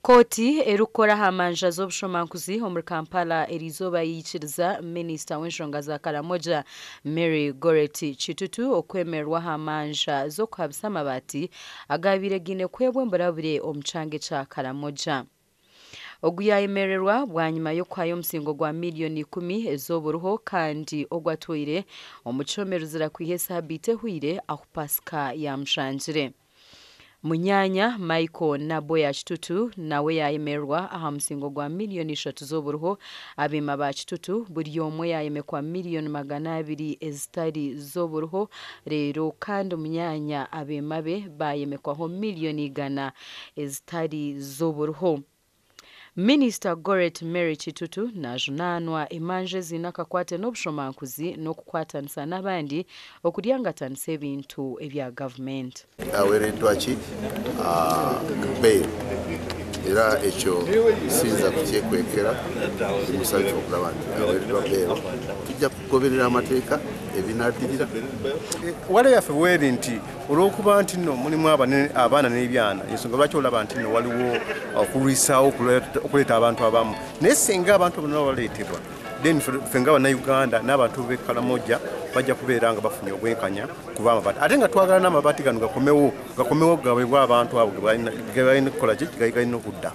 Kooti erikukora aha manja z'obushomankuzi omuri Kampala eriizooba yaikiriza minisita w'enshonga za Karamoja Mary Goretti Kitutu okwemererwa aha manja z'okuhabisa amabaati agaabaire gaine kuheebwa emburabure omu kyanga ekya Karamoja. Ogu yayemererwa bwanyima y'okuhayo omusingo gwa miriyoni ikumi ez'oburuho kandi ogu atwaire omu kihome ruzira kwiha esaabiiti ehweire ahu Pasika yamushangire. Munyaanya Michael Naboya Kitutu nawe yayemererwa aha musingo gwa miriyoni ishatu z'oburuho. Abeema ba Kitutu buri omwe yayemekwa miriyoni 200 ezitari z'oburuho reero kandi munyaanya abeema be bayemekwaho miriyoni 100 ezitari z'oburuho. Minisita Gorret Mary Kitutu najunaanwa emanja eziine akakwate n'obushomankuzi n'okukwatanisa n'abandi okuryangatanisa ebintu ebya gavumenti. Aweereddwa ki bail era ekyo siyinza kukyekwekera, ndi musanyufu okulaba nti aweereddwa bail. Tujja kugoberera amateeka ebinaddirira. Wale yaffe bweri nti olw'okuba nti nno mulimu abaana n'ebyana, ensonga lwaki olaba nti nno waliwo okulwisaawo okuleeta abantu abamu, naye singa abantu bonna baleetebwa, then ffe nga Bannayuganda n'abantu b'e Karamoja bajja kubeera nga bafunye obwenkanya kuba amabaati, ate nga twagala n'amabaati gano gakomewo gaweebwe abantu abo ge balina okukola ki, ge galina okudda.